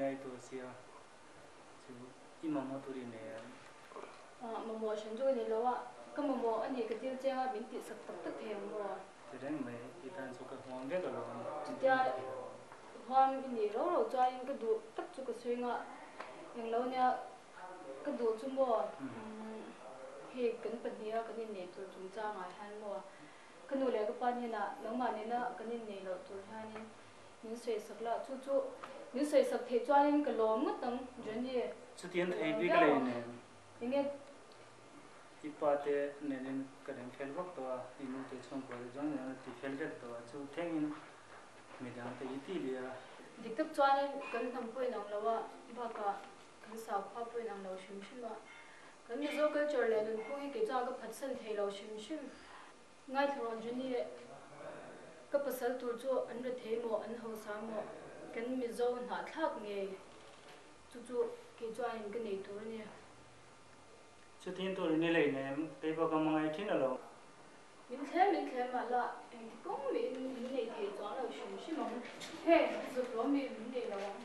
ngai tawh sia, chu i mamawh tur i nei em? Mamawh hran chu ka nei lo a, ka mamawh a nih ka dil cheng a, min tihsak tak tak thei ang maw? Ti reng mai, i tan chu ka huam vek alawm. Chutia huam i nih rau rau chuanin ka duh tak chu ka sawi ngah englo nia ka duh chu maw? Hei kan pahniha kan inneih tur chungchangah hian maw ka nu leh ka pa hnenah nangmah nena kan inneih loh tur hianin min sawisak la, chu chu min sawisak theih chuanin ka lawm ngawt ang Johnny. Chutiang thei bik lei nen. Enge? I pa te nenin ka rem fel vak tawh a, i nu te chhungkua te zawng nen an ti fel vek tawh a, chu thlengin midang te i ti leh a. Dik tak chuanin kan hnam pawh inang lo a, bakah kan sakhua pawh inang lo hrim hrim a. Kan Mizo culture leh nunphung hi kei chuan ka phatsan thei lo hrim hrim. Ngaithla rawh Johnny, ka pasal tur chu an rethei maw, an hausa maw, kan Mizo hnahthlak ngei chu chu kei chuanin ka nei tur a ni. Chutin tur in i lei nem, kei pawh ka hmangaih thin alawm. Min thlem min thlem mah la, engti kawng miin min nei thei chuang lo hrim hrim ang. Heng zuk lawm mi min nei lo ang.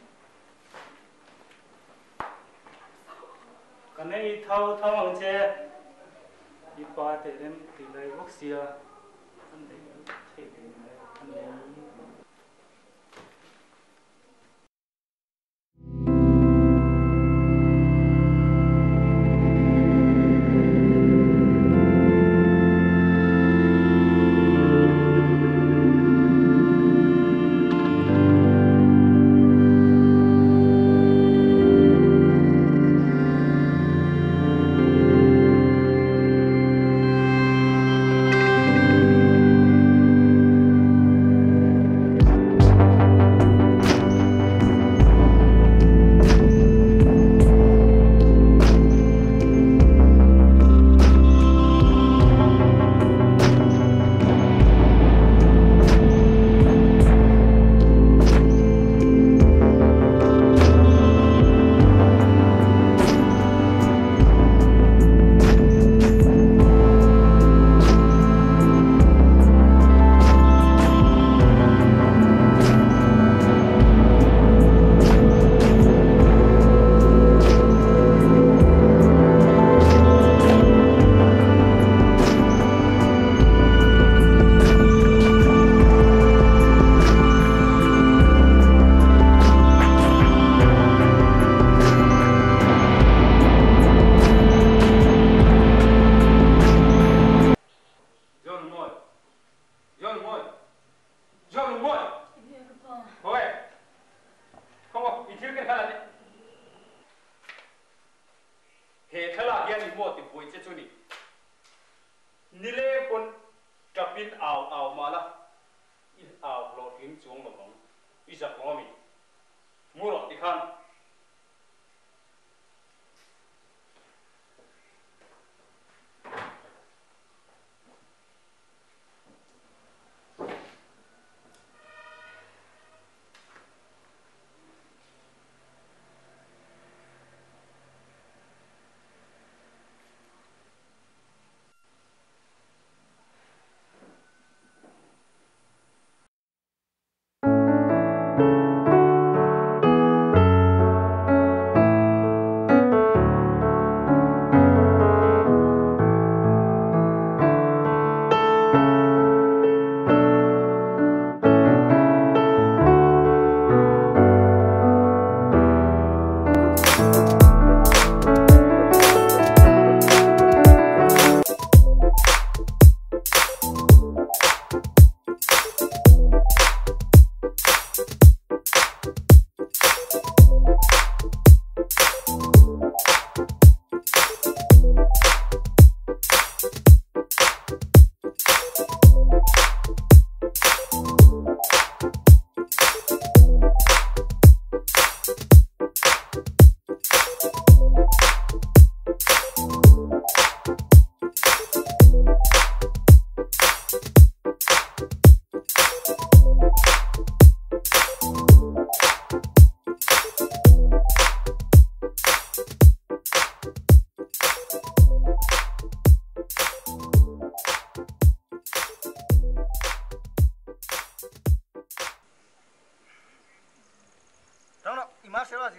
Ka nei tho tho ang che, i pa teh rem tih lai bawk sia, an nei thei leh mai, an nei.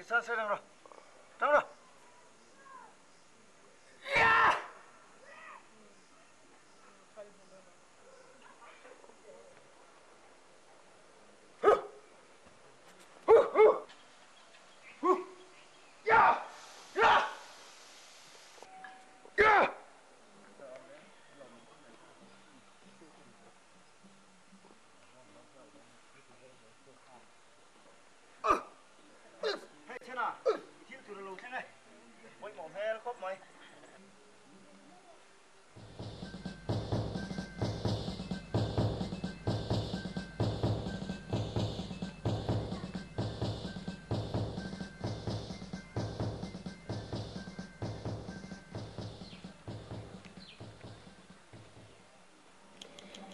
Ti chuan sawi reng rawh. Tang rawh. Hei Chhena, i thil tur a lo thleng e. Pawimawh hmel khawp mai.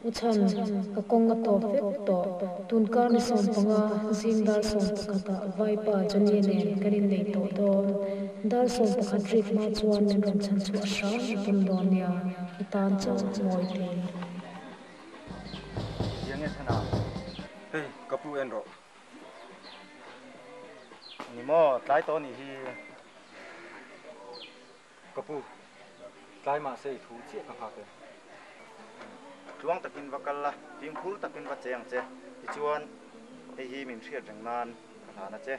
U Chhan, ka kawng a tawp vek tawh. Tunkar ni 15 zing dar 11 ah Vaipa Johnny nen kan innei tawh dawn. Dar 11 rik hma chuan min rawn chhan chhuah hram a tum dawn nia, i tan chauh mawi thei. Ziang nge Chhan a? Hei, ka pu en rawh. Ni maw, tlai tawh nih hi. Ka pu, tlai mahse i thu chiah ka nghak e. Tluang takin va kal la, fimkhur takin va che ang che. Tichuan, hei hi min hriat reng nan ka hlan a che.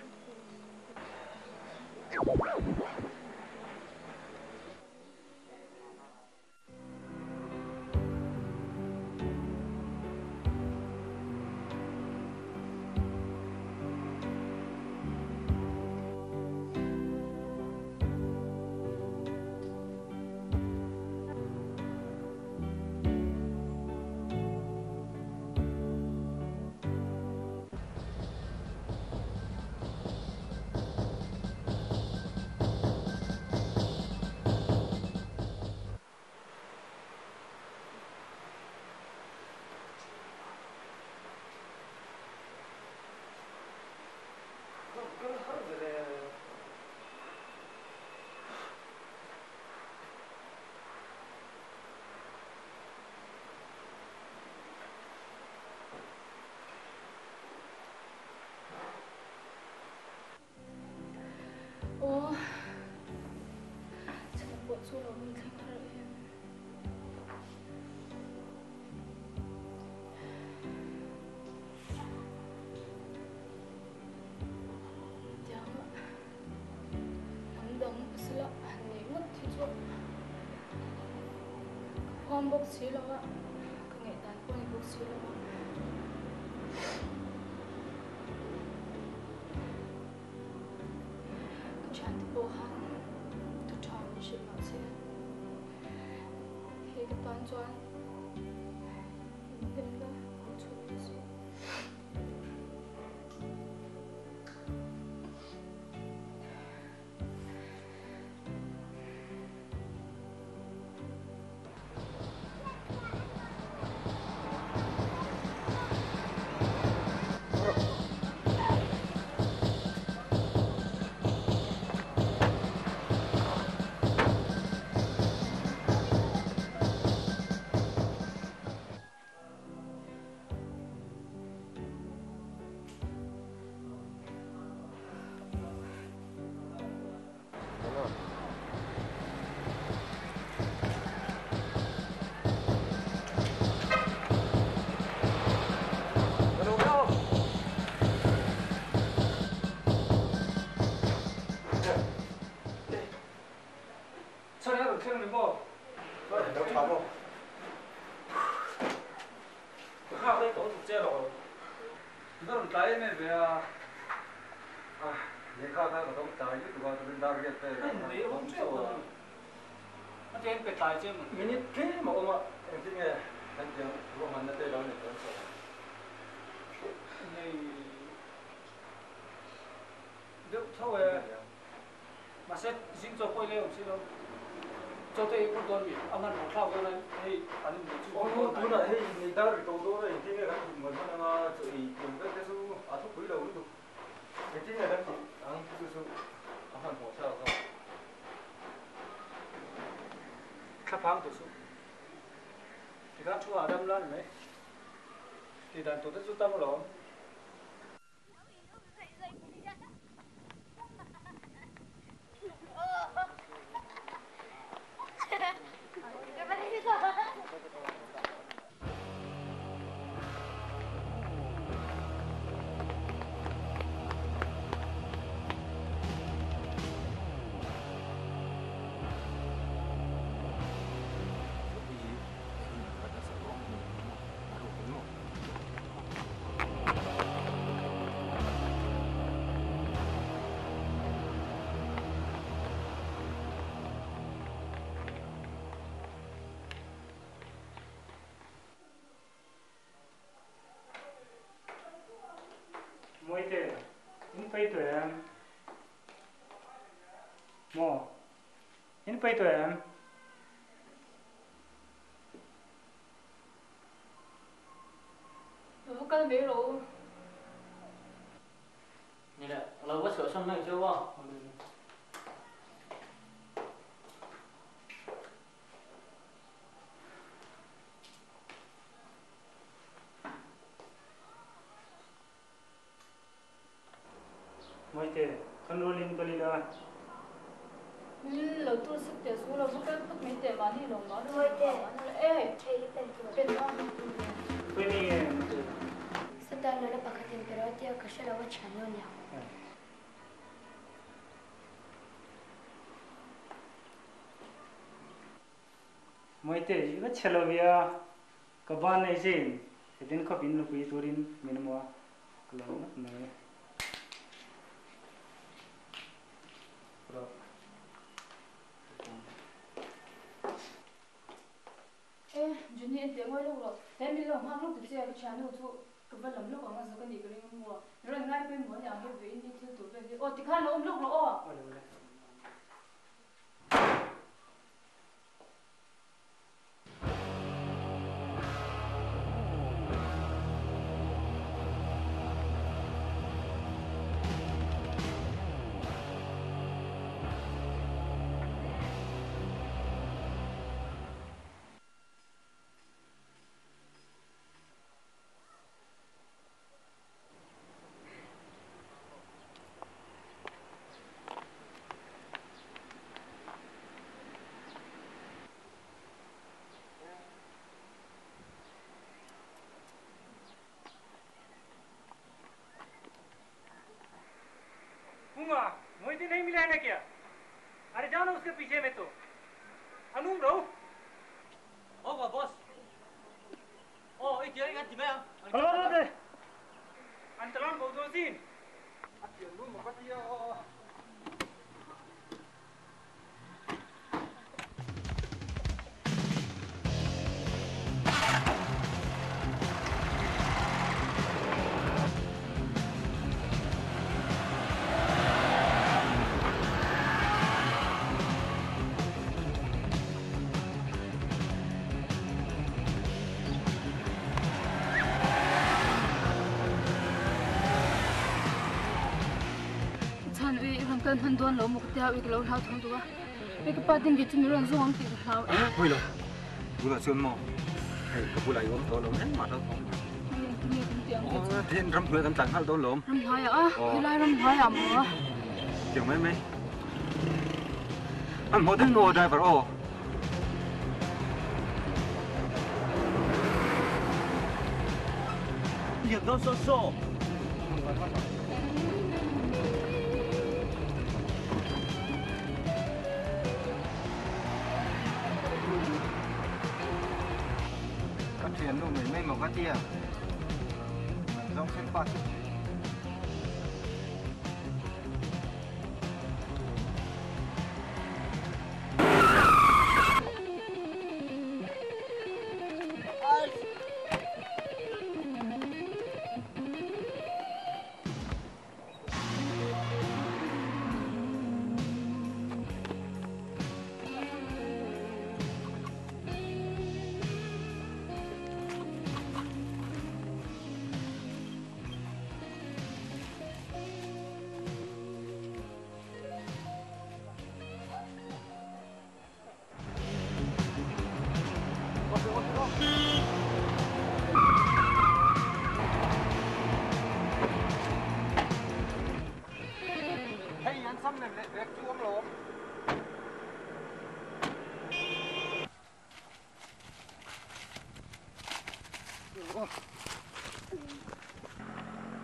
Aw, chhan pawh chu lo rawn thleng har em. Tianga hnam dang pasala han nei ngawt hi chu ka huam bawk si lo a, ka ngaihdan pawh a ni bawk si lo a. Ka thiante pawh khan thu tha min hrilh mah se, hei ka tan chuan min hnemna awm chhun ni suh. Minute tlem a awm a, engtin nge kan tiang ruahmanna te lo nei dawn che? Nei deuh tho e, mahse zing chaw pawh i lei awm si lo. Chaw te i phur dawn mi? A hmanhmawh thlak dawn a, hei an inneih chu Aw tunah hei inneih dar ri tawh dawn a, engtin nge kan tih muan hman anga chaw ei tiang vel te chu a thupui lo lutuk. Engtin nge kan tih ang chu chu a hmanhmawh thlak zawk. Thla phang tawh suh. Tikhan thu ah dam la ni mai. Tih dan tur te chu tam alawm. Pei tawh em? Maw? In pei tawh em? Lo va kal mai rawh u. Ni le, lo va chhuah sawn mai ang cheu a. Mawite, kan rualin kal ila. Lo tur sek teh su, lo va kal phawt mai teh mahni lo mah lo. Mawite, e hei hi pen tur. Pen a. Khawi mi nge Mawite? Satan nula pakhatin pe rawh tia ka hre lo a thian lo nia. Mawite, i va chhe lo via, ka ban nei sin, hetin khawp in nupui turin min hmu a, ka lo ngawt mai. Rawh. E, Juni en teh ngawi lawk rawh, he min lo nghak lawk ta che, ka thiannu chu ka va lam lawk ang a zak a nih ka ring maw, rawn ngai pawimawh a ni ang hei ve in ni thil tur vel hi, aw tikhan lo awm lawk rawh aw. Awle awle. Kunga, Mohit नहीं मिला है ना क्या? अरे जाओ ना उसके पीछे में तो। अनूम रहो। Oh, boss. Oh, i tia ngan ti mai ang. Hello, hello. An talan bo do sin. A thian nu maw ka tia aw. Chan ui ram kan han dawn lo maw ka tia ui ka lo hlau thawng tuk a. Ui ka pa ding ve chu mi rawn zawng ang tih ka hlau e. Hoi lo. Bulah chuan maw? Hei ka bulah i awm tawh lo engmah hlau thawng lo. Hei engtin nge kan tih ang che chu? Then ram hnuai kan tlan nghal dawn lawm. Ram hnuaiah a? Helai ram hnuaiah maw? Tiang mai mai. An hmuh ding maw driver aw? Liam dawn saw saw. Ka thiannu mai mai maw ka tia? Zawng sen pa chu. Hei an sam lem leh vek chu awm lawm.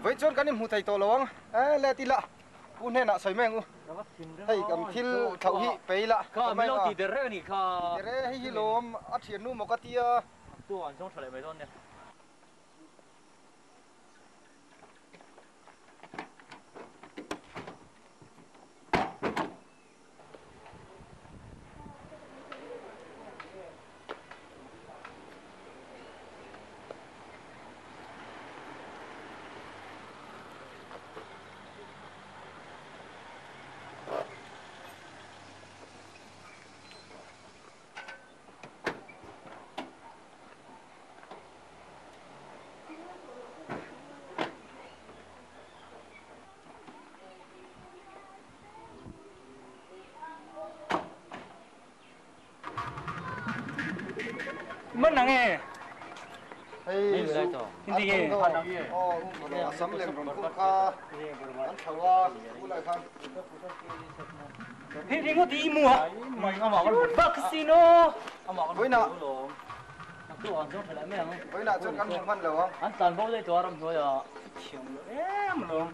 Vawi chuan kan inhmu thei tawh lo ang. E let ila pu hnenah sawi mai ang u. Hei kan thil thlauh hi pe ila. Kha min lo ti der reng a nih kha. Ti der e, hei hi lawm a thiannu maw ka tia. Tu an zawng tha leh mai dawn nia. Man ang e. Hei Hindi nge. Aw a sam lem rawn khum kha an thlo a ulai khan. Hei ringawt i mu a. Bak si no. Vawiinah Vawiinah chuan kan hmu hman lo ang. An tlan bo daih tawh a ramhnuai ah. Thiam lo em alawm.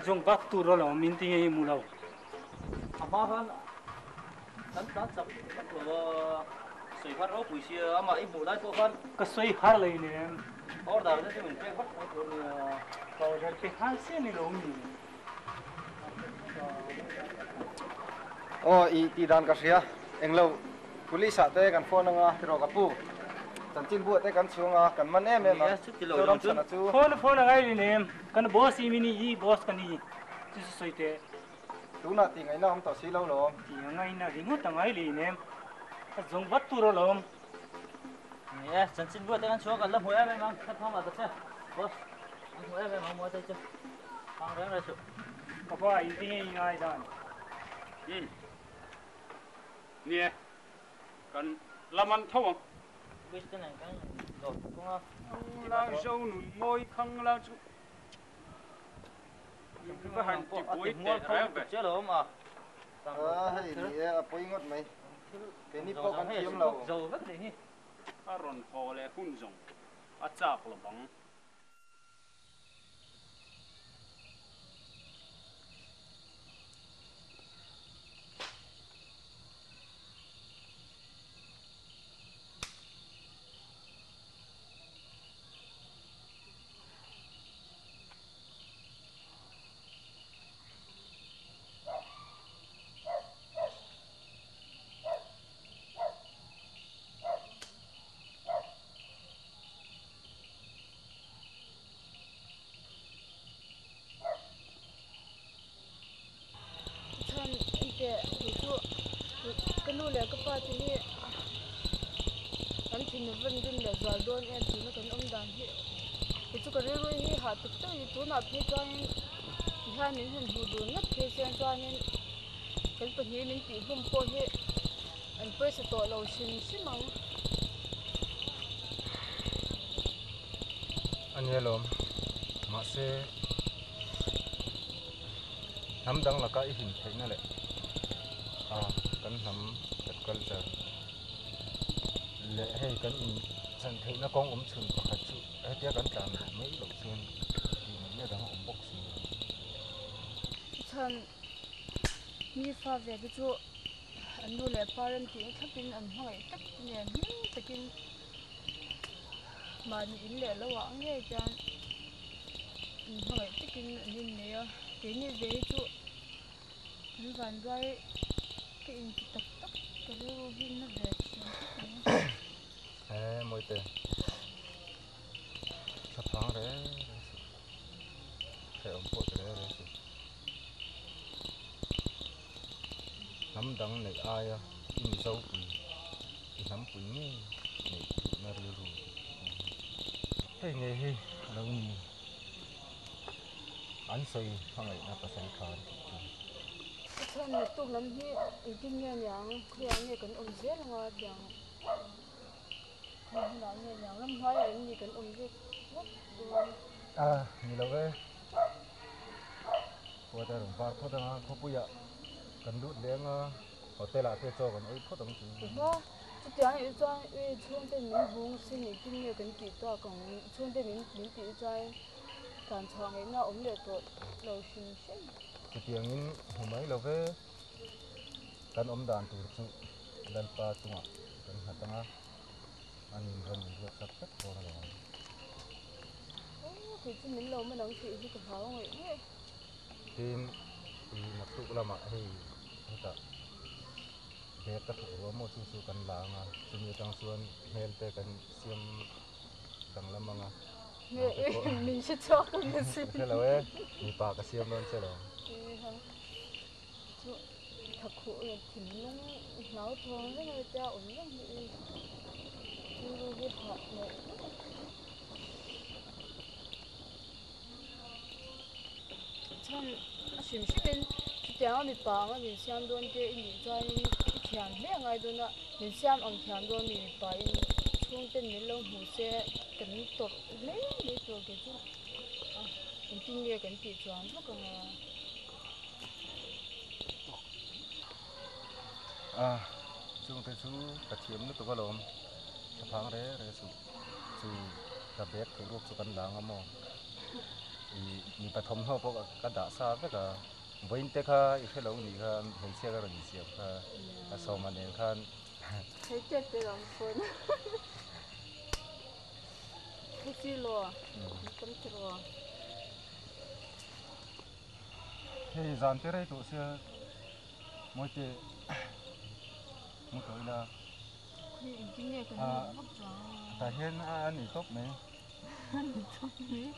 Zawng bak tur alawm min ti nge i mu lo. A hma khan kan tlan chak vak lo a, sawi har ropui sia, amah i hmuh lai pawh khan. Ka sawi har lei nen. Order te chu min pek vak mai tur a nia. Ka order pe nghal chiah ni lo mi. Aw i tih dan ka hria, englo police ah te kan phone anga tiraw ka pu, chanchin buah te kan chhung a, kan man em em a, Zoram chhana chu. Phone phone a ngai rin em, kan boss i mini i boss ka ni chu chu sawi teh. Tunah tih ngaihna awm tawh si lo lawm. Tih a ngaihna ringawt a ngai leh inem, a zawng vat tur alawm. Ni e, chanchin buat te kan chhuak kan la hmu em em ang, khat hmangah ta che, boss, an hmu em em ang maw te chu, hmang reng reng suh. Ka pa in tinge i ngai dan? Umm, ni e, kan la man tho ang. Police te nen kan dawr kawng a. Khang lang zo nun mawi khang lang chu. Va han ti buai teh reng ve. A hei ni e, a pawi ngawt mai. Keini pawh kan thiam lo. A rawn haw leh hun zawng a chak lo bang. Chhan teh kei chu ka nu leh ka pa te hi kan thin vawn rim leh zual dawn em tuna kan awm dan hi kei chu ka rilru hi hah tak tak a ni tunah phei chuanin tihian min han hmuh dun ngawt phei chuan chuanin kan pahnih min tih hlum pawh hi an pawisa tawh lo hrim hrim ang. A ni alawm mahse hnam dang laka i him theihna leh a kan hnam kan culture leh hei kan in chan theihna kawng awm chhun pakhat chu hetia kan tlan duh mai loh chuan tih ngaihna dang a awm bawk si lo. Chhan mi fa ve te chu an nu leh pa rem tihna thlapin an hmangaih tak te nen hlim takin mahni in leh lo ah ngei chuan an hmangaih takin an innei a keini ve hi chu an vanduai ka inti tak tak ka rilru hi na ve thin khawp mai. He Mawite thla phang reng reng suh hrehawm pawh ti reng reng suh hnam dang neih aia i Mizo pui i hnam pui ngei neih duhna rilru hei ngei hi a lo ni an sawi hmangaihna pasal tha an tih chu. Chhan tuk lam hi engtin nge niang khawiah nge kan awm zel anga tiang hmun hunah nge niang ramhnuaiah em ni kan awm vek ngawt dawn. A ni lo e. Khuate a rawn var phawt anga khawpuiah kan lut leh anga hotel ah te chaw kan ei phawt ang chu. Hma chutiang anih chuan i chhungte min hung sin engtin nge kan tih tak ang chhungte min min tih chuan tlan chhuah ngaihna a awm leh tawh lo hrim hrim. Chutiangin hmu mai lo ve kan awm dan tur chu Lalpa chungah kan nghat anga a nin rawn in ruat sak vek dawn alawm. Aw kei chu min lo man ang tih hi ka hlau ngaih ngaih. Tin i naktuk lamah hei hetah bag ka thuk ruam maw chu chu kan la anga chumi atang chuan hmel te kan siam danglam anga. Min hre chhuak ang a sin. Ka hre lo e, mipa ka siam dawn che lo. Chu tha khuh leh thinlung hlau thawng reng a tia awm reng hi i rilru hi hah ngawih ngawih. Chhan a hrim hrimin chutianga mipa anga min siam dawn te i nih chuanin i thin. Thiam hle a ngai dawn a, min siam ang thiam dawn mi mipa in chhungten min lo hmu se kan tawrh hle mai tur kei chu a engtin nge kan tih chuan vak ang a. A chungte chu ka thiam lutuk alawm thlaphang re re suh chu ka bag thuh ruak chu kan la ang a maw ih mipa thawmhnaw pawh ka dah sa vek a. Vawiin te kha i hre lo nih kha hmeichhia ka rawn insiam kha a sawma nen khan. Hei tep te lam phone. Thu chi law kan ti rawh. Hei zan te rei tawh sia Mawite mu tawh ila. Khawi engtin nge kan lut vak chuang a. Tah hian a ni tawp mai. A ni tawp mai.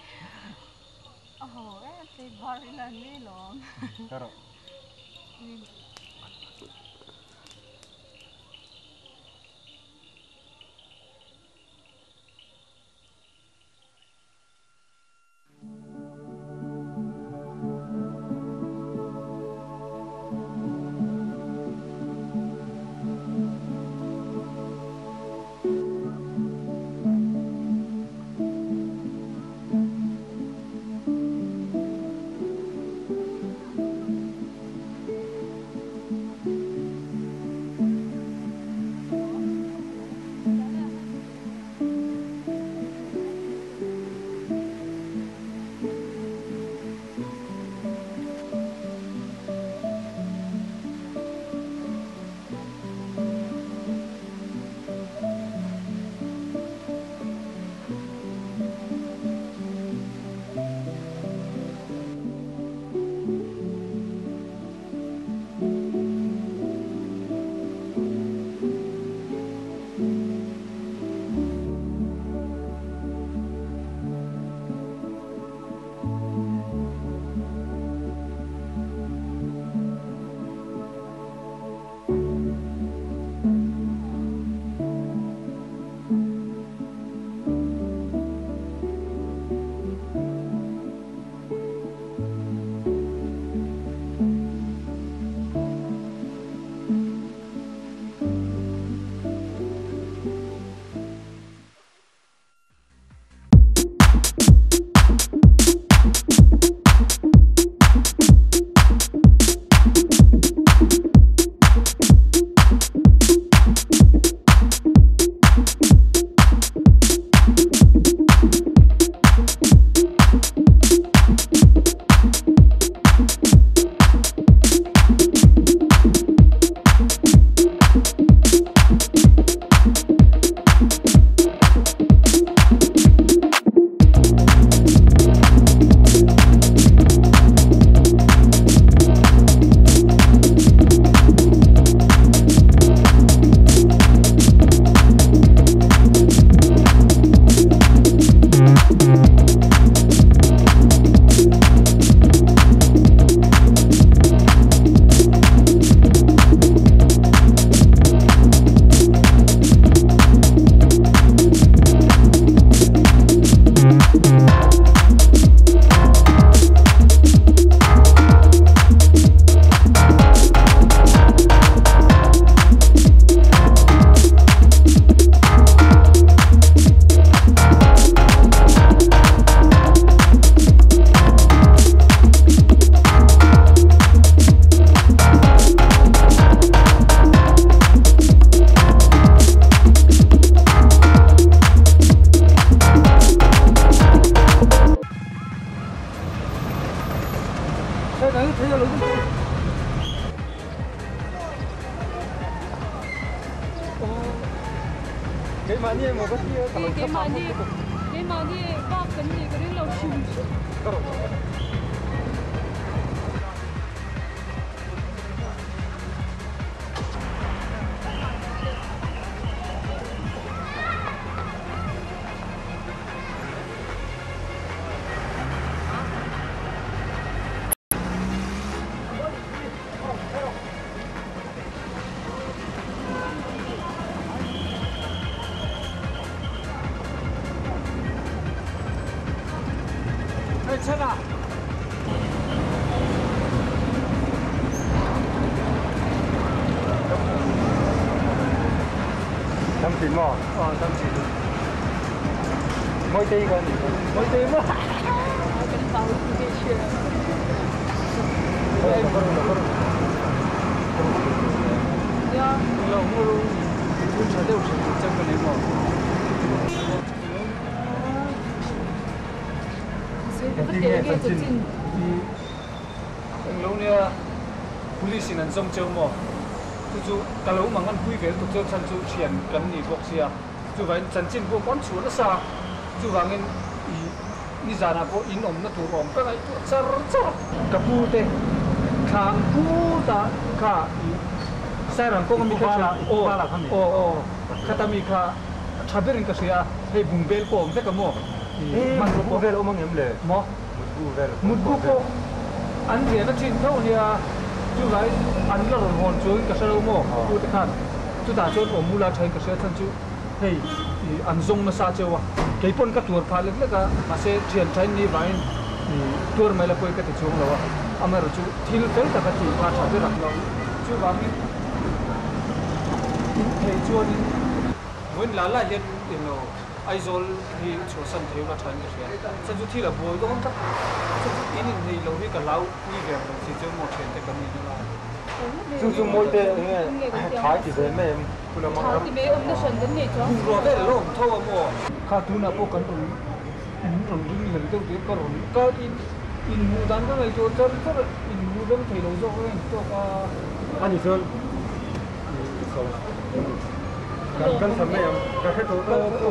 A ho e, tei bar ila ni lawm. Ka rawh. Dam thin maw? Aw dam thin. Mawitei ka ni. Mawitei maw? Kan hlau lutuk hi hria. Nia, lo hmu hun tha deuh hrilh tur che ka nei maw? Engtin nge chanchin i englo nia police in an zawm cheu maw? Chu chu ka lo mang an pui vel tuk cheu chhan chu thian kan ni bawk sia. Chuvangin chanchin pawh kan chhuah nasa a, chuvangin i nizanah pawh in awmna tur awm ka ngaihtuah char char a. Ka pu te thlang pu ta kha i Sairang kawng ami kha hria aw aw aw khata mi kha tha berin ka hria a, hei bungbel pawh awm vek a maw i hmanrua pawh vel awm angem le? Maw? Mutbu vel Mutbu pawh an riahna thin tho ania, chuvangin an la rawn hawn chuangin ka hre lo maw pu te khan. Chutah chuan awm mula thain ka hria chhan chu hei ih an zawng nasa cheu a, kei pawn ka tuar phah lek lek a, mahse thian thain ni vangin ih tuar mai la pawi ka ti chuang lo a, amaherawh chu thil fel taka tih kha tha ber a. Chuvangin in theih chuanin vawiin la la hian eng lo Aizawl hi chhuahsan thei ula thain ka hria, chhan chu thil a buai dawn tlat, chhan chu in inneih loh hi ka hlau pui ve ang lo si chu maw thiante kan nih na lai. Chu chu Mawite enge thai ti ve mai em? Pu Lamang ram. Bungrua vel a lo awm tho a maw? Kha tunah pawh kan rawn in rawn ring hlel deuh tih ka rawn ka in inhmuh dan ka ngaihtuah char char a, inhmuh rem thei lo zawk a intawk a. Ani chuan i sawi kan kal tham mai ang. Ka hre tawh tawh pu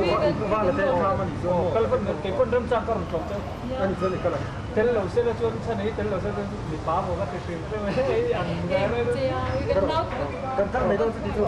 Vala te thlam a nih chuan maw? Kal vat mai, kei pawn remchang ka rawn tlawm cheu. Ani chuan i kal ang. Tel lo se la chuan chhan ei tel lo se chuan mipa maw ka ti hrim hrim hei ang ve mai Kan kal mai dawn chu ti chu.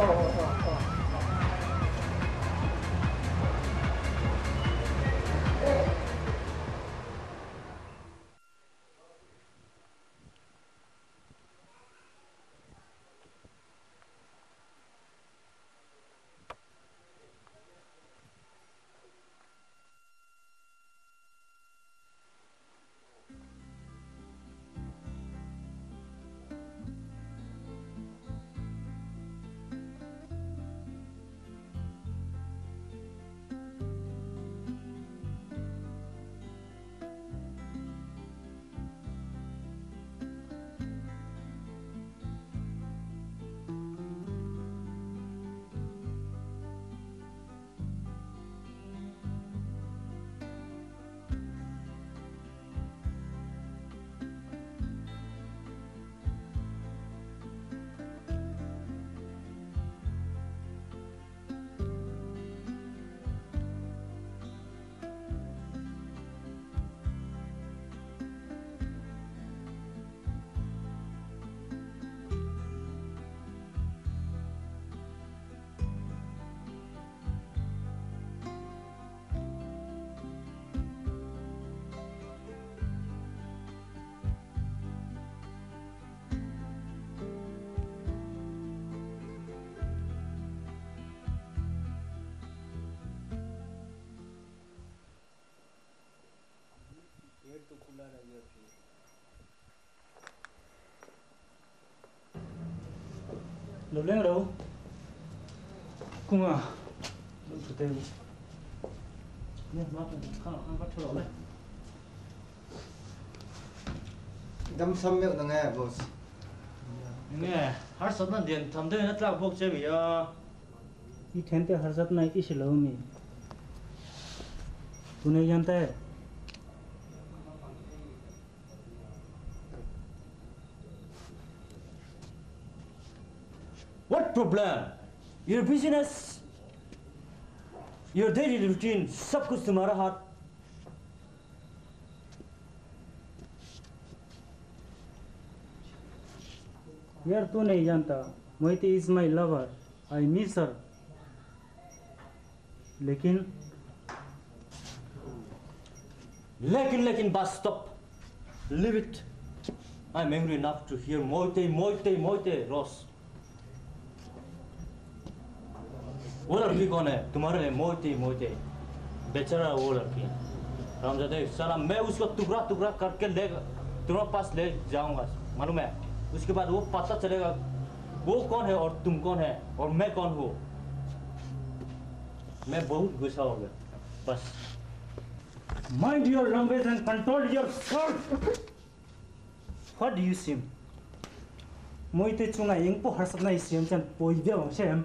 Lo leng ro kunga lo thu teh u. Nia hma kan kha khan va thu rawh le. Dam sam meuh na nge boss. Nge harsatna lian tham deuhin a tlak bawk che mi a. I then te harsatna i hre lo mi. Tunei hian te. What problem? Your business, your daily routine, sab kuch tumhara haath. Yaar tu nahi janta, Mohiti is my lover, I miss her. Lekin Lekin lekin bas stop, leave it. I am angry enough to hear Mohite Mohite Mohite Rose. वो लड़की कौन है तुम्हारे लिए मोहिते मोहिते बेचारा वो लड़की रामजादे साला मैं उसको टुकड़ा टुकड़ा करके ले तुम्हारे पास ले जाऊंगा मालूम है उसके बाद वो पता चलेगा वो कौन है और तुम कौन है और मैं कौन हूँ। मैं बहुत गुस्सा हो गया बस Mind your language and control yourself. What do you seem? Moi te chunga eng po harsat na i siam chan poi be ang shem.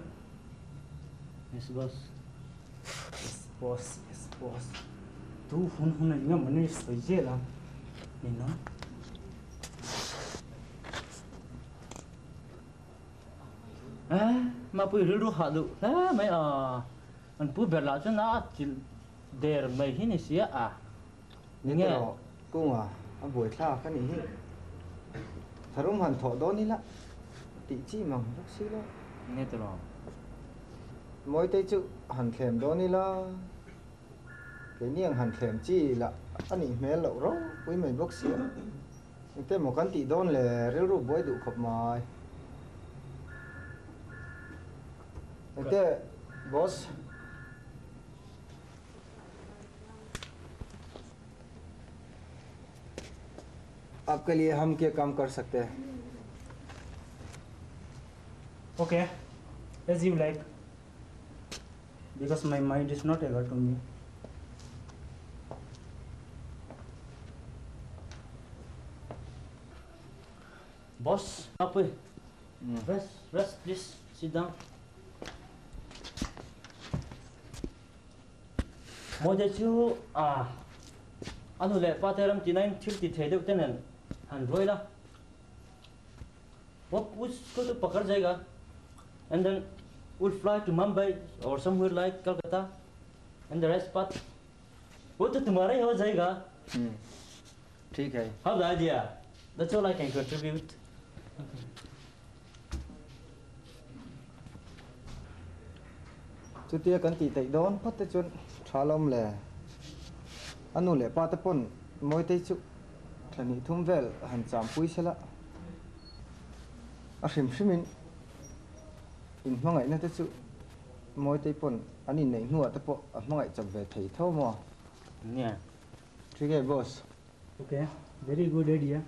Yes boss. Yes boss, yes boss. Tu hun hun na nga mani soi je la. Ni no. Eh, ma pui ru ha du. Eh, mai a an pu ber la chu na chil der mai hi ni sia a. Ni ro kunga a buai thla ka ni hi. Tharum han tho do ni la. Ti chi mang bok si lo. Ni te ro. Moi te chu han thlem do ni la. Ke niang han thlem chi la ani hmel lo ro pui mai bok sia. Te mo kan ti don le ril ru boi du khop mai. Te boss आपके लिए हम क्या काम कर सकते हैं? Okay, as you like, because my mind is not able to me. Boss, आप rest, rest, please sit down. Mode chu a anu le pa teram tinain thil ti thei deuh tenen han roi la. वो उसको तो पकड़ जाएगा and then we'll fly to Mumbai or somewhere like Calcutta and the rest part वो तो तुम्हारा ही हो जाएगा. ठीक है. Have the idea. That's all I can contribute. Chu tia kan ti thei don phat te chun thalom le anu le pa te pon moi te chu thani thum vel han cham pui sela a hrim hrimin in hmangai na te chu moi te pon ani nei hnuah te pawh a hmangai chap ve thei tho maw. Yeah. ठीक है boss. Okay, very good idea.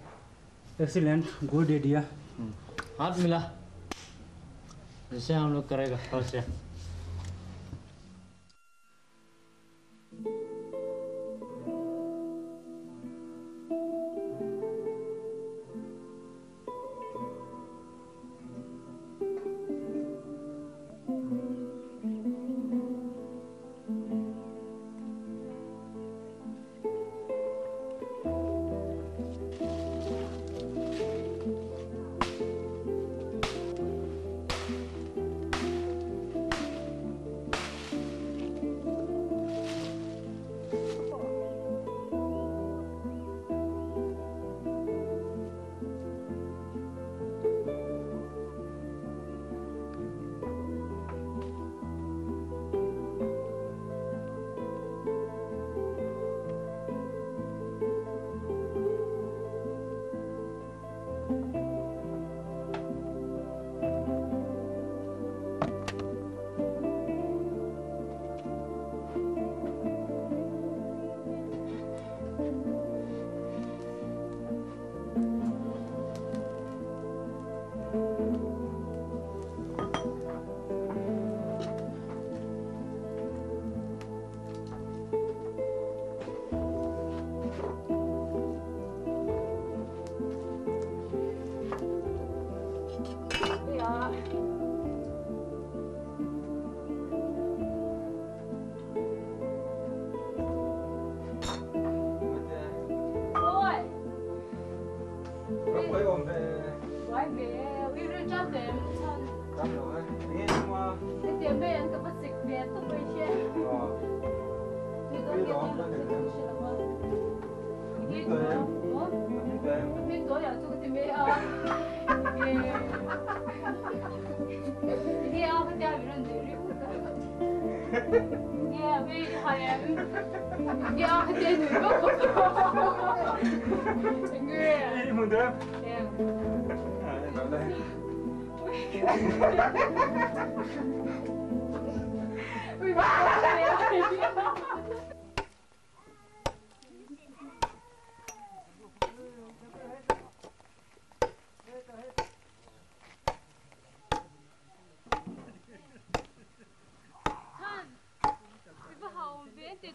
Excellent, good idea. हाथ मिला जैसे हम लोग करेगा वैसे.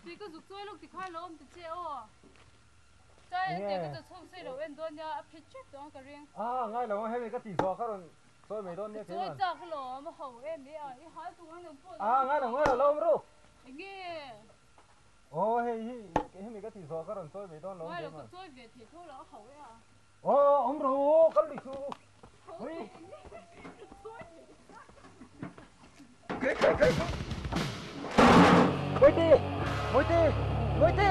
Tui ka zuk chawi lawk ti khan lo awm ta che aw. Chai a tia ka chaw chhung sawi lo en dawn nia a phet ṭep tawh ang ka ring. A ngai lo ang hemi ka tih zawh ka rawn sawi mai dawn nia keimah. Ka chawi chak alawm a ho em e a i hal tuk ang nang pawh. A ngai lo ngai lo lo awm ru. Enge? Aw hei hi hemi ka tih zawh ka rawn sawi mai dawn lo Ngai lo ka chawi ve thei tho lo a ho e a. Aw awm ru kal lui su. Hei. Kai kai kai. Moite Moite Moite.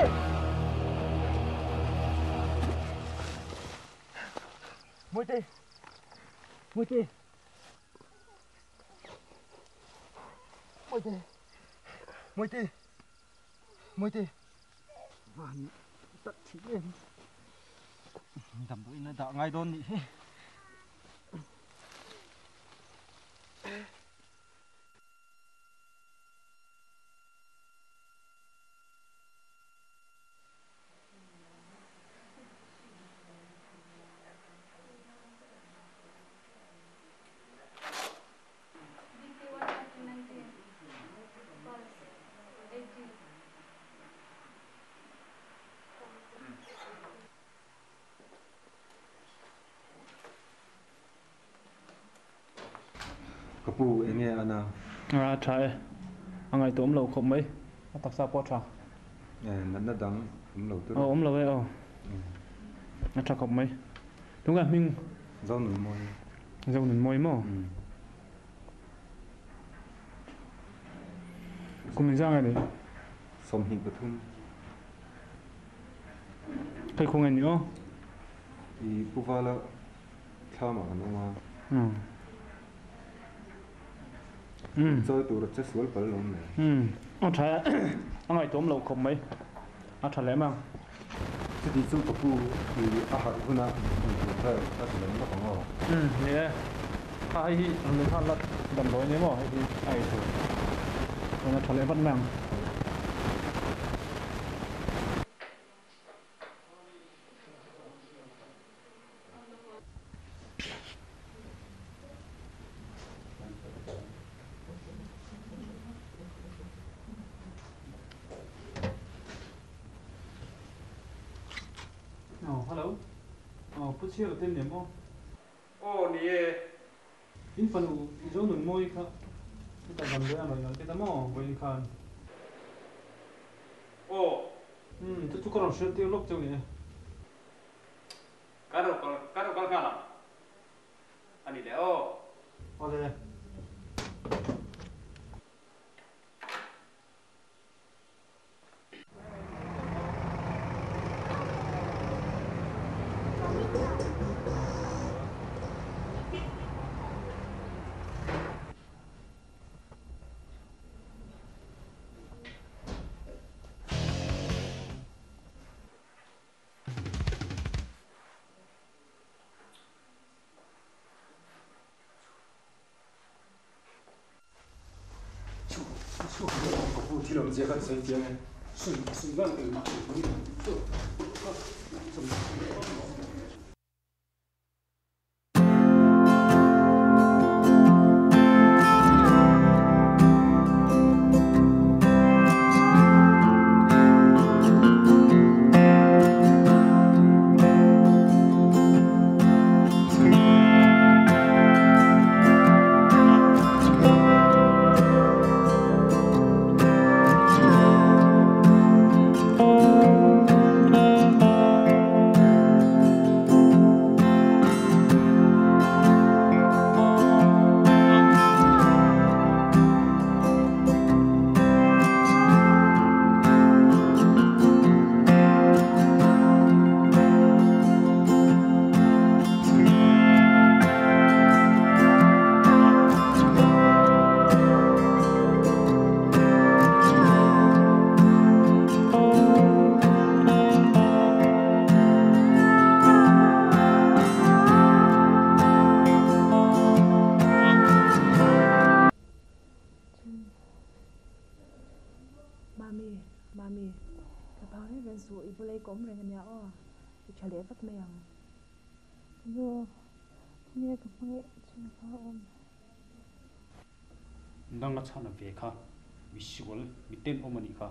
Moite Moite Moite Moite Moite Van tak thi em. Damdawiin a dah ngai dawn nih hi. Ka pu eng nge a na? A tha e, a ngaihtuah awm lo khawp mai, a taksa pawh a tha. E, natna dang awm lo tur. Aw awm lo e aw, a tha khawp mai. Tunge hming? Zonunmawi. Zonunmawi maw? Kum engzah nge ni? 23. Phei khaw nge ni aw? I Pu Vala thlamah kan awm a. Chawi tur a che sual pal lo mai. A tha e, a ngaihtuah awm lo khawp mai. A tha lem ang. Chuti chu ka pu i a harh huna intur vel a ti lem lawk ang aw. Ni e. Kha hei hi rawn leh nghal la damdawi nia maw hei hi a ei tur. Chuan a tha leh vat mai ang. Aw hello aw pu chhiar te nem aw. Aw ni e. In fanu i zo nun mawi kha heta damdawi a nawih nalh te ta maw vawiin khan. Aw. Umm chu chu ka rawn hriat tir lawk cheu ni e. Kan ro kal kan ro kal nghal ang a ni le aw. Awle. Mami, Mami, ka phang reng reng suh, i bula i ka awm reng ania aw, i tha leh vat mai ang. Nu, tinge ka hmangaih chin kha a awm? Nang a chhana ve kha, mi sual, mi tenawm a nih kha.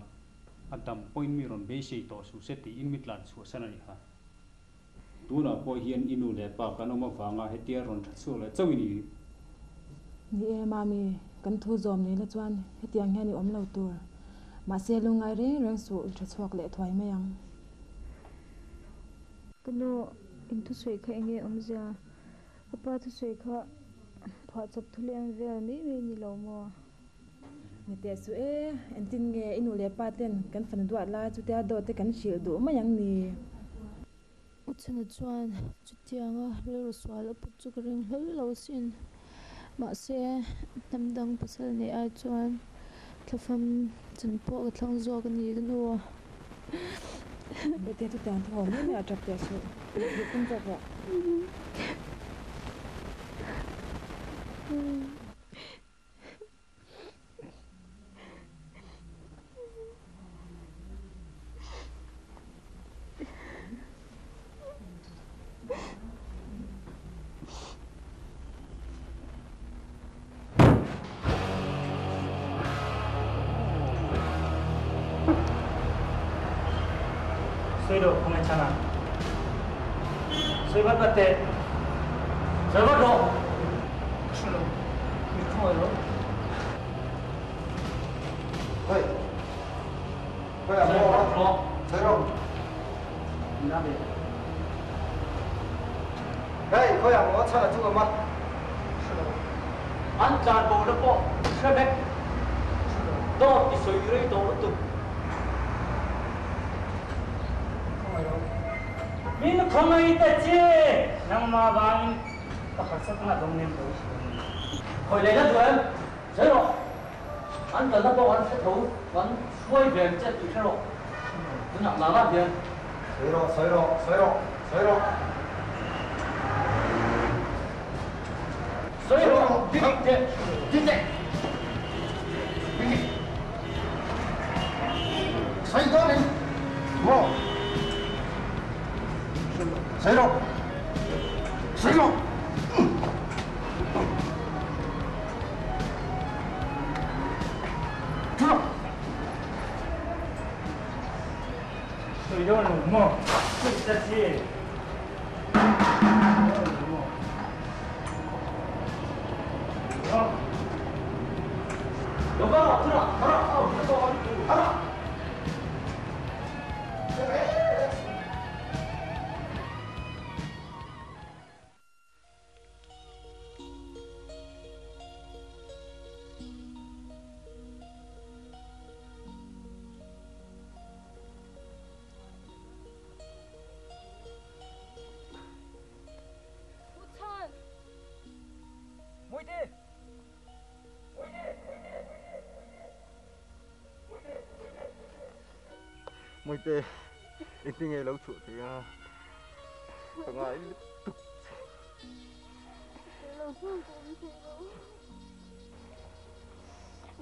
A dam pawhin mi rawn beisei tawh suh se tiin mi tlan chhuahsan a ni kha. Tunah pawh hian i nu leh pa kan awm avanga hetia rawn tha chhuak leh chauh i ni. Ni e, Mami, kan thu zawm ni la chuan hetiang hian i awm lo tur. Mahse, lungngai reng reng suh i tha chhuak leh thuai mai ang. Ka nu, in thusawi kha enge awmzia? Ka pa thusawi kha phuahchawp thuleng vel mai mai ni lo maw? Ni teh suh e, engtin nge i nu leh pa ten kan fanu duat lai chutia dawt te kan hrilh duh mai ang ni? U Chhana chuan chutianga rilru sual a put chu ka ring hlawl lo asin. Mahse, hnam dang pasal neih ai chuan thlafam chan pawh ka thlang zawk a ni ka nu. Bete chutiang thu haw mai mai a tap teh suh. Duh tum zawk rawh. Sawi rawh khawngaih chhana. Sawi vat vat teh. Sawi vat rawh. Ka hre lo. Mi khawngaih rawh. Hei. Hei a maw a. Sawi rawh. Hei khawi a maw chhan a chu awm a. Hre lo. An tlan bo na pawh hre vek. Dawt i sawi rei tawh lutuk. Khawngaih rawh. Min khawngaih ta che. Nangmah vangin ka harsat anga dawng nem tawh i hria ni. Khawi leh la duh em? Sawi rawh. An kalna pawh an hre tho, kan hruai ve ang che tih hre rawh. Tunah lala hian. Sawi rawh, sawi rawh, sawi rawh, sawi rawh. Sawi rawh, dik teh, dik teh. Sawi dawn in maw? Sawi rawh, sawi rawh. Sawi dawn lo maw? Sawi ta che. U Chhan! Mawite! Mawite, engtin nge lo chhuah thei a? Ka ngai lutuk che. Lo chuan ka awm thei lo.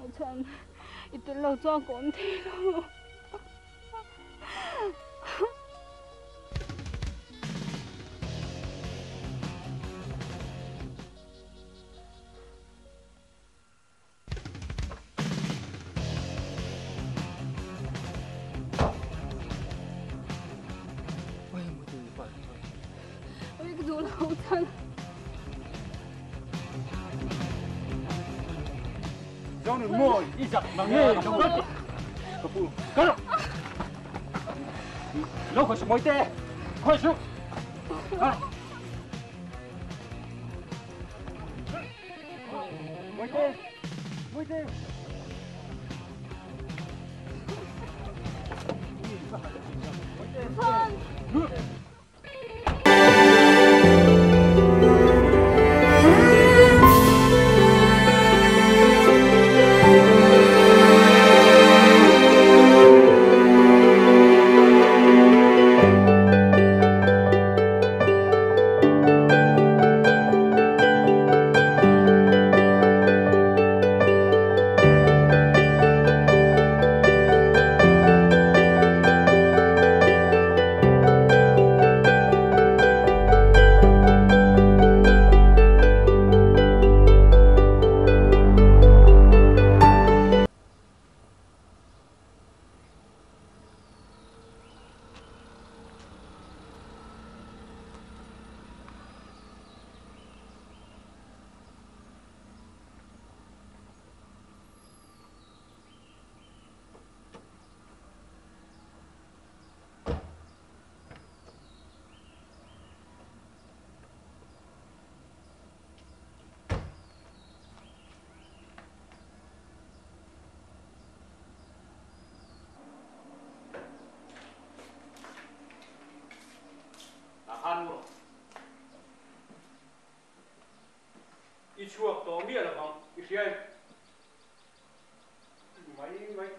U Chhan, i tel lo chuan ka awm thei lo. Ui ka duh lo chan. Zong mawi i zak mang e lo kal teh. Ka pu kal rawh. Lo khawi suh mawi te. Khawi suh. Kal rawh. Mawite. Mawite. Mawite. chhuak tawh miah lo vang, i hria em? Mai mai.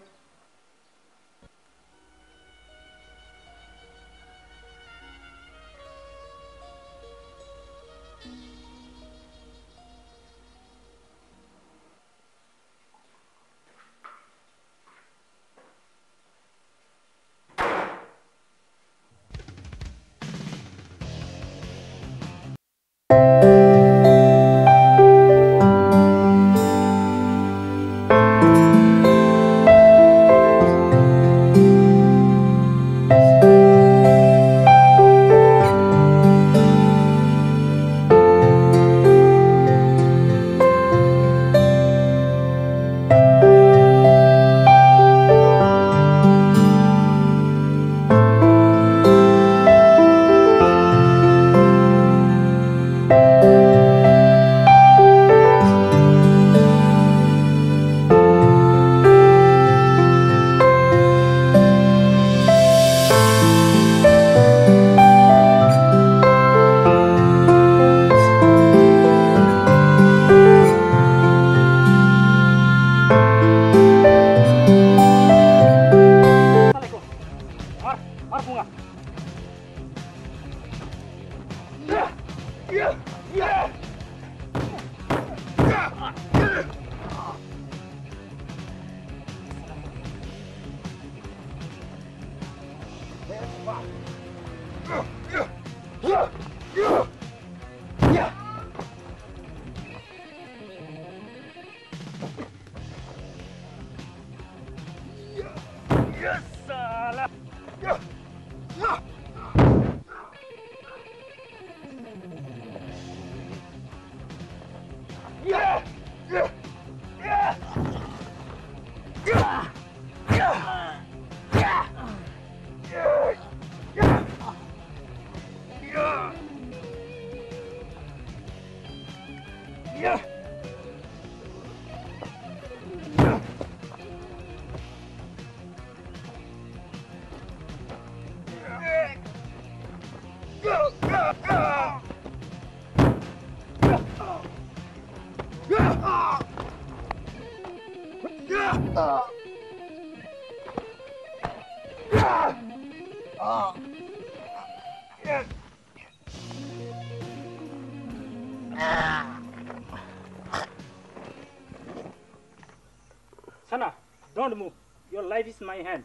Sana, don't move. Your life is my hand.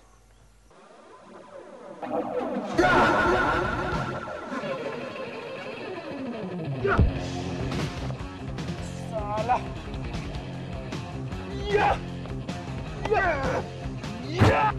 Salah. Yeah. Yeah. Yeah.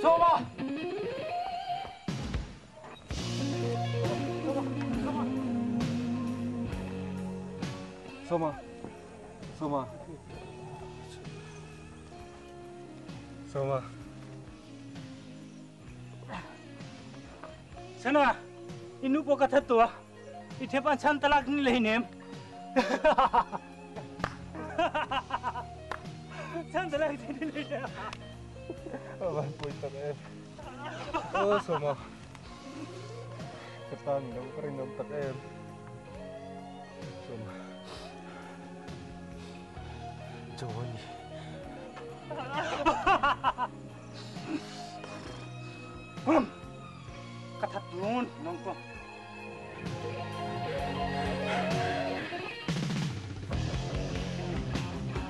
Soma! Soma! Soma! Soma! Sana, inu po ka thatua. Ithe pan chan talak ni lei nem. Chan talak ni lei nem. Avan pui tak em. Oh Soma. Ka ta ni lo ka rin nom tak em. Soma. Johnny. Ka that lon nong ko.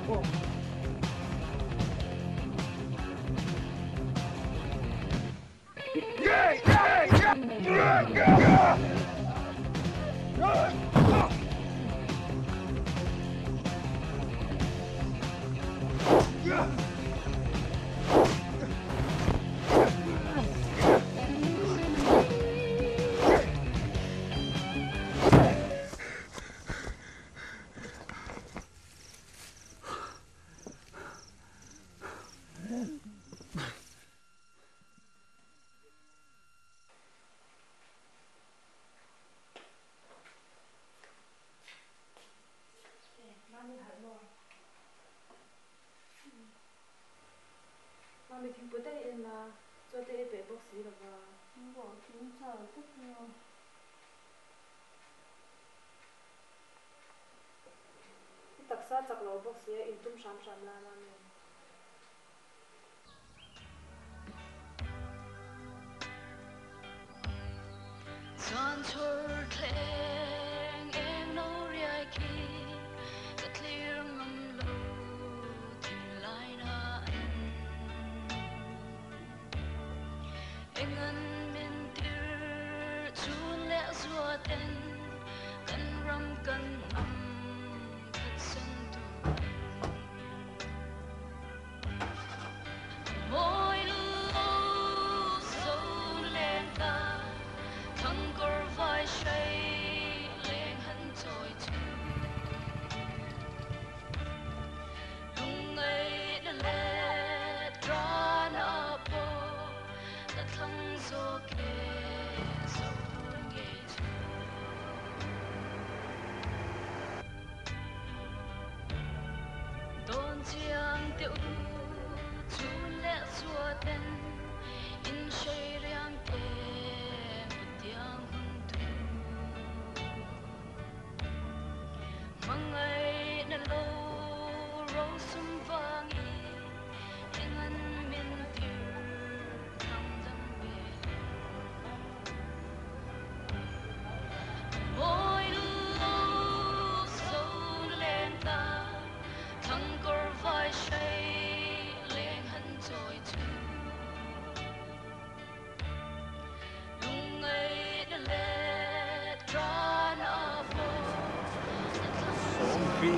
Oh. Mami thingpui te i en a, chaw te i peih bawk si lo va. Maw thing chau tak nia. I taksa chak lo bawk si a, intum hram hram la Mami. Sawm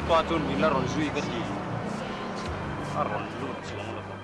pa chuan min la rawn zui ka ti, a rawn lut chuang lo va.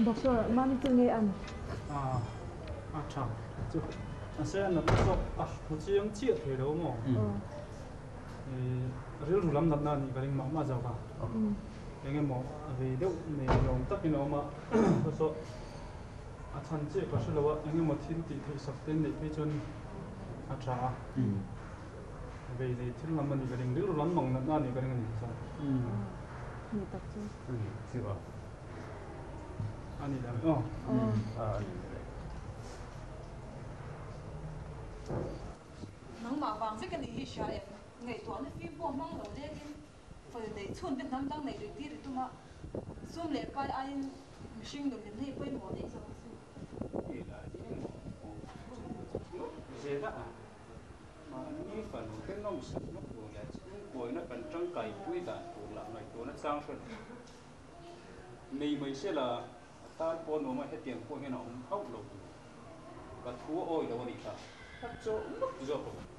Doctor, mami chu nge an? A, a tha chu. A se an natna pawh a hmu chiang chiah thei lo maw? Rilru lam natna a nih ka ring mah mah zawk a. Eng emaw a vei deuh nei ni awm takin a awm a. Saw a chhan chiah ka hre lo a, eng emaw thil tih theih sak te neih phei chuan a tha a. Vei nei thil lam a nih ka ring, rilru lam mang natna a nih ka ring a ni chuan. Ni tak chu. Chu a. A ni dah aw. A ni dah. Nangmah vang vek a nih hi hria em? Ngaihtuahna fim pawh hmang lo lengin fel neih chhun te hnam dang neih lui tir i tum a, sum leh pai aiin mihring nun hlimna hi pawimawh daih zawk a sin. Mahni fanu te nawmsakna tur leh chhungkuaina kan tangkaipui dan tur lah ngaihtuahna chang hre lo. Nei mai se la, a tan pawh nuam a, hetiang pawh hian a awm hauh lo tur. Ka thu a awi lo a nih kha, ka chawh ngawt zawk ang.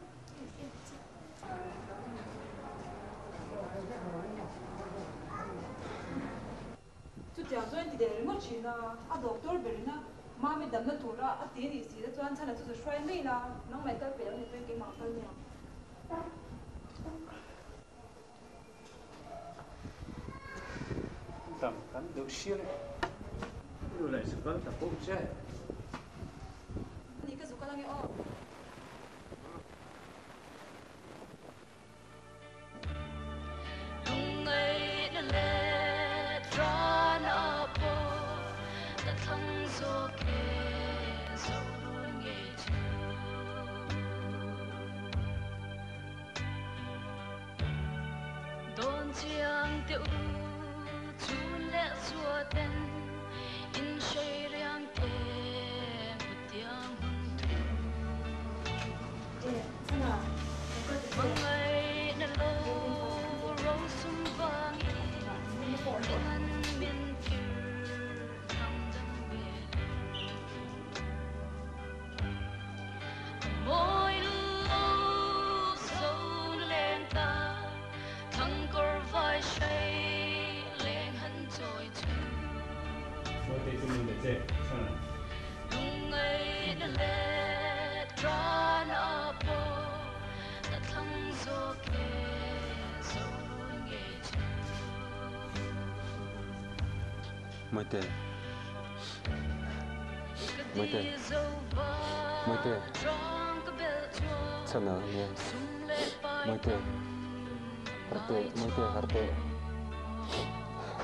Chutiang chuan ti der ringawt thin a, a doctor berin a. Mami damna tura a ti anih si te chuan chhan a chu chu hruai mai la, nangmah i kal peih lo ni pawhin keimah ka kal mai ang. Dam kan deuh sial e. Nu leh zu kal ta pawh che. Ani ka zu kal ange aw. Maite. Maite. Maite. Chana nia. Maite. Harte, Maite, harte.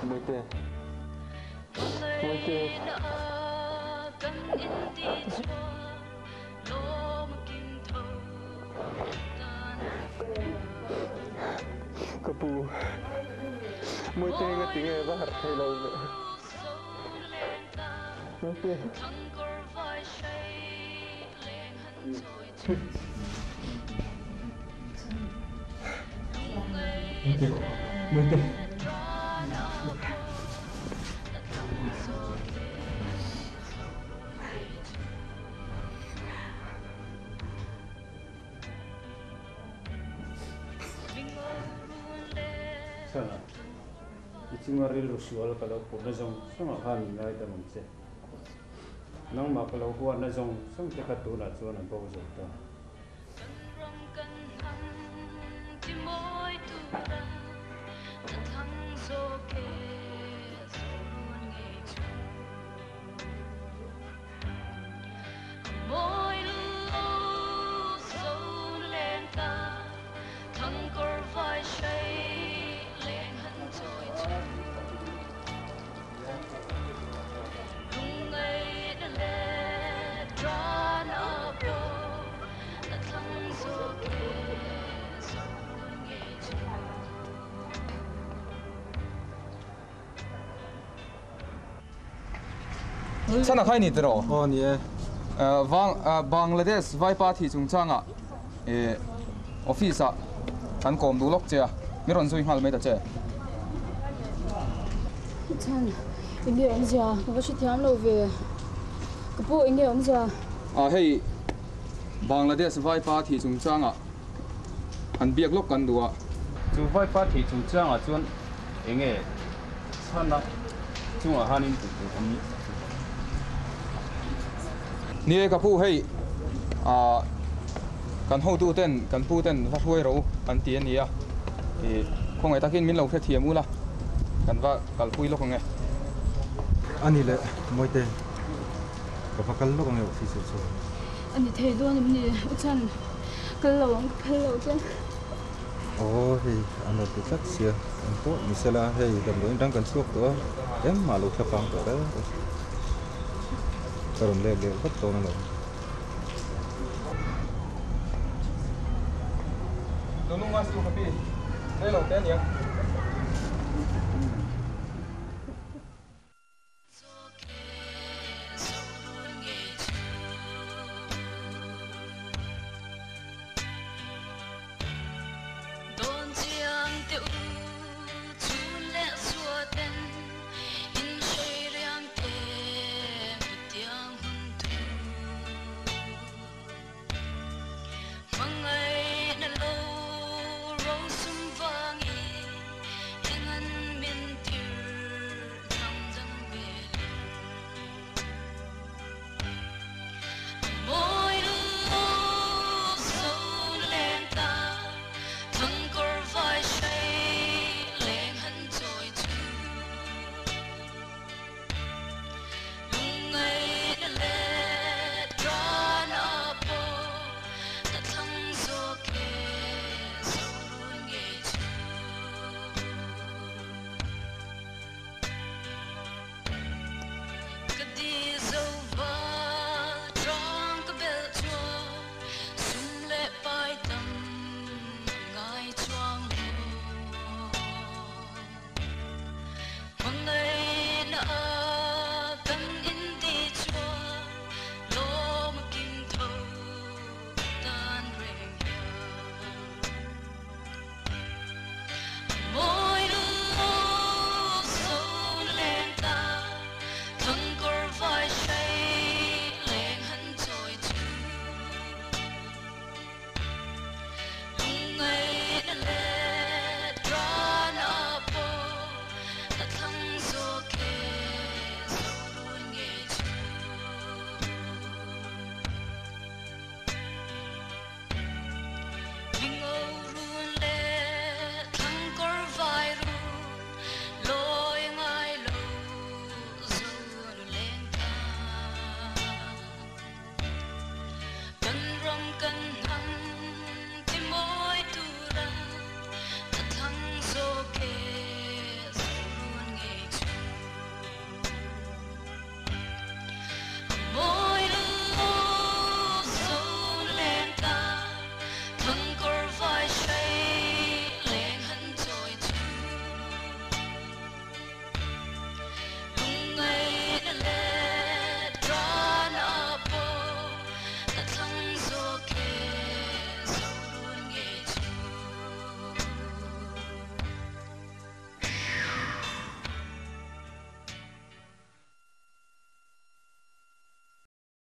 Maite. Maite. Ka pu. Maite nga tinge va har thei lo ve. Maite. Maite. Maite. Chana, i chunga rilru sual ka lo putna zawng zawngah khan min ngaidam ang che. Nangmah ka lo huatna zawng zawng te kha tunah chuan an bo zo ta. Chana khai ni tiraw? Aw ni e. Bangladesh Vaipa thi chungchanga office ah kan kawm duh lawk che a, mi rawn zui nghal mai ta che. Chhan, enge awmzia? Ka va hrethiam lo ve. Ka pu enge awmzia? A hei Bangladesh Vaipa thi chungchanga an biak lawk kan duh a. Chu Vaipa thi chungchangah chuan enge chhana chungah hanin tih tur awm Ni e ka pu hei ah kan hotu ten kan pu ten va hruai ro an ti a ni a, ih khawngaih takin min lo hrethiam ula kan va kalpui lawk ang e. A ni le Mawite, ka va kal lawk ang e office ah chuan. A ni thei dawn em ni u chhan kal lo ang ka phal lo che. Aw hei an rawn ti tlat sia, eng pawh ni sela hei damdawiin rang kan chhuak tawh a, engmah lo thlafang tawh reng reng. Ka rawn let leh vat dawn alawm. Nununga su ka pi, rei lo te ania.